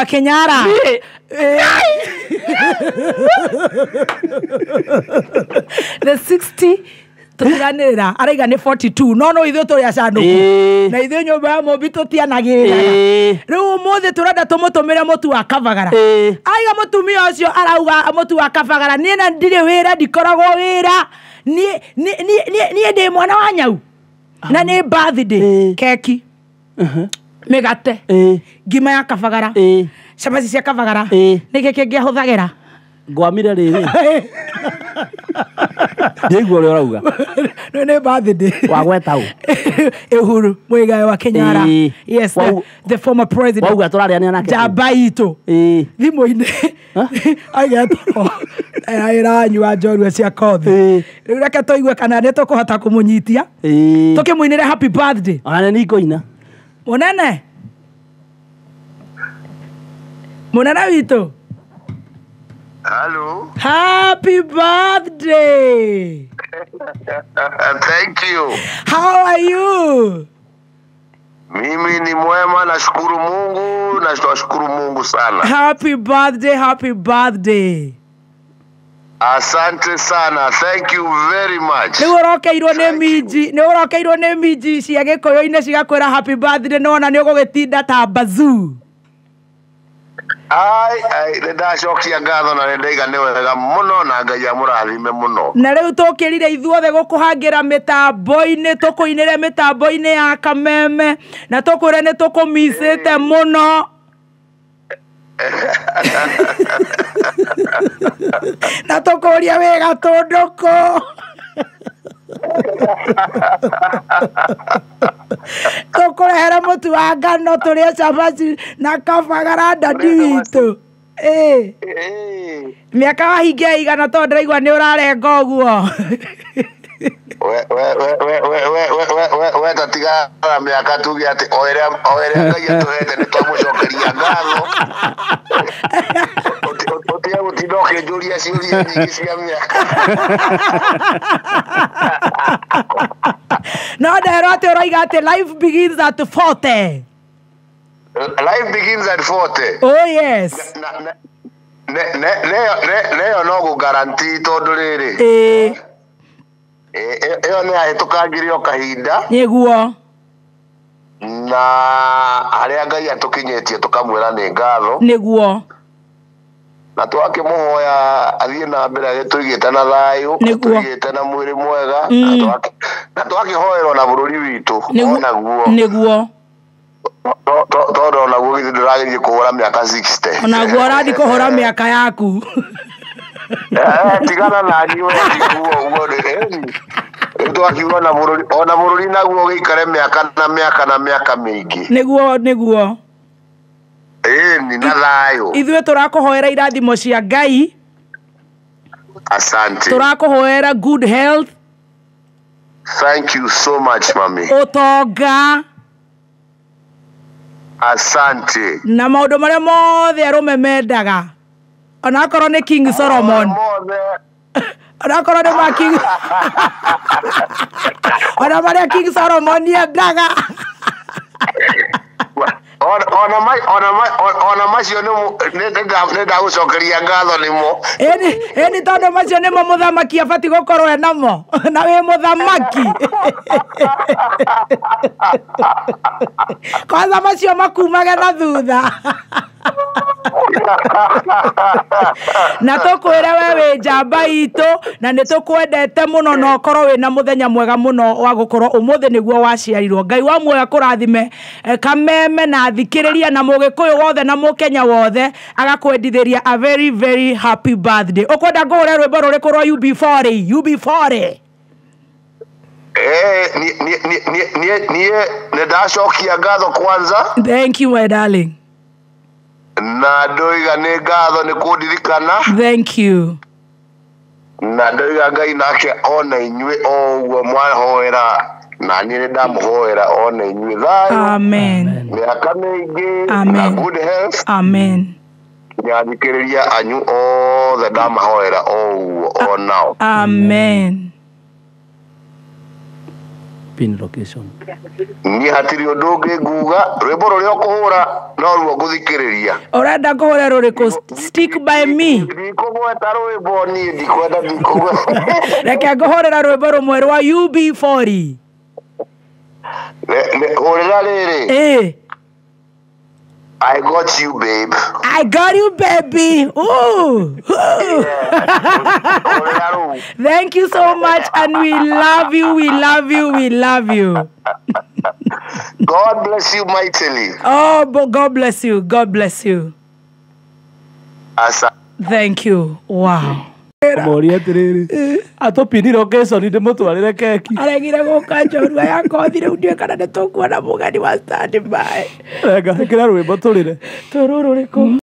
Kenyara. The 60 tutiranĩrĩra araiga nĩ 42 no no ithuĩ tũrĩ acanũku na ithuĩ nyũmba ya Mũmbi tũtianagĩrĩra. Rĩu ũmũthĩ tũrenda tũmũtũmĩre mũtu wa kabagara. Aiga mũtumia ũcio arauga mũtu wa kabagara, niĩ na ndirĩ wĩra, ndikoragwo wĩra, niĩ ndĩ mwana wa nyau na nĩ birthday keki, mĩgate, ngima ya kabagara, cabaci cia kabagara, nĩkĩ kĩngĩ ahũthagĩra? Ngwamire rĩrĩ. Ndiaigua ũrĩa ũrauga. Nĩ birthday. Wagweta ũ? Uhuru Muigai wa Kenyatta. Yes, the former president. Wauga tũrarĩanĩra nake. Njamba itũ. Thimũ-inĩ. Agetwo. Ĩranyua njorua cia kothi. Rĩu reke tũigue kana nĩ tũkũhota kũmũnyitia. Tũkĩmũinĩre happy birthday. Ona nĩ ngũina. Mũnene. Mũnene witũ. Hello. Happy birthday. Thank you. How are you? Mimi ni mwema, nashukuru Mungu, nashukuru Mungu sana. Happy birthday, happy birthday. Asante sana. Thank you very much. Nĩ ũrokeirwo nĩ minji, nĩ ũrokeirwo nĩ minji cia Gĩkũyũ-inĩ cigakwĩra happy birthday, nona nĩ ũgũgĩtinda ta bazoo. Ai, ai, nĩ ndacokia ngatho na nĩ ndaiga nĩ wega mũno na Ngai amũrathime mũno. Na rĩu tũkĩrire ithuothe gũkũhangĩra mĩtambo-inĩ, tũkũinĩre mĩtambo-inĩ ya Kameme na tũkwĩre nĩ tũkũmicĩte mũno. Na tũkũria wĩ gatũndũkũ. Tũkũrehera mũtu wa ngano tũrĩe cabaci na kabagara ndadi witũ. Mĩaka wahingia igana tondũ ndĩraigua nĩ ũrarenga ũguo. We tatigana mĩaka tuge atĩ o ĩrĩa Ngai atũhete nĩ twamũcokeria ngatho. Ũtige gũtinda ũkĩnjũria ciũria nyingĩ cia mĩaka. No nderwo atĩ ũroiga atĩ life begins at 40. Life begins at 40. Oh yes. Neyo no gũ-guarantee tondũ rĩrĩ. Ĩyo nĩ yahĩtũkangirio kahinda. Nĩguo. Na harĩa Ngai atũkinyĩtie tũkamwĩra nĩ ngatho. Nĩguo. Na twakĩmũhoya athiĩ na mbere agĩtũigĩte na thayũ, atũigĩte na mwĩrĩ mwega, na twakĩhoera ona bũrũri witũ onaguo. Nĩguo. Tondũ onaguo githĩ ndũragĩthiĩ kũhũra mĩaka 60. Onaguo ũrathiĩ kũhũra mĩaka yaku. Tigana na niĩ we tiguo ũguo rĩ. Twakiuga ona bũrũri naguo ũgĩikare mĩaka na mĩaka na mĩaka mĩingĩ. Nĩguo, nĩguo. Ĩni na thayũ. Ithuĩ tũrakũhoera irathimo cia Ngai. Asante. Tũrakũhoera good health. Thank you so much, mami. Ũtonga. Asante. Na maũndũ marĩa mothe arũme mendaga. Onakorwo nĩ King Solomon. Onakorwo nĩ ma King. Ona marĩa King Solomon endaga. Ona macio nĩ ndagũcokeria ngatho nĩmo. Ĩni tondũ macio nĩmo mũthamaki abatiĩ gũkorwo enamo. Na wĩ mũthamaki. Kwanza macio makumage na thutha. Na tũkwĩre we wĩ njamba itũ na nĩ tũkwendete mũno na ũkorwo wĩna mũthenya mwega mũno wa gũkorwo ũmũthĩ nĩguo waciarirwo. Ngai wa muoyo akũrathime Kameme na thikĩrĩria na mũgĩkũyũ wothe na mũkenya wothe agakwendithĩria a very very happy birthday. Ũkwenda ngũhũre rwĩmbo rũrĩkũ rwa UB40? UB40. Niĩ nĩ ndacokia ngatho kwanza. Thank you my darling. Na ndoiga nĩ ngatho nĩ kũndirikana. Thank you. Na ndoiga Ngai nake ona inyuĩ o ũguo mwahoera na niĩ nĩ ndamũhoera ona inyuĩ thayũ. Amen. Mĩaka mĩingĩ. Amen. Na good health. Amen. Nyathikĩrĩria anyu othe ndamahoera o ũguo o nao. Amen. Pin location. Niĩ hatirĩ ũndũ ũngĩ nguga, rwĩmbo rũrĩa ũkũhũra noruo ngũthikĩrĩria. Ũrenda kũhũra rũrĩkũ? Stick by me. Ndikũgweta rwĩmbo niĩ, ndikwenda, ndikũgweta. Reke ngũhũrĩra rwĩmbo rũmwe rwa UB40. Hũrĩra rĩrĩ. Ĩ. I got you, babe. I got you, baby. Ooh. Ooh. Hũrĩra rũu. Thank you so much, and we love you, we love you, we love you. God bless you mightily. Oh, but God bless you. God bless you. Asa. Thank you. Wow. Moria atiriri, atũpini location ndĩmũtwarĩre keki. Aregire gũka njorua ya kothi, rĩu ndiũĩ kana nĩ tũkuona mũgeni wa stand by. Renga, ĩkĩra rwĩmbo tũrĩre. Tũrũ rũrĩkũ?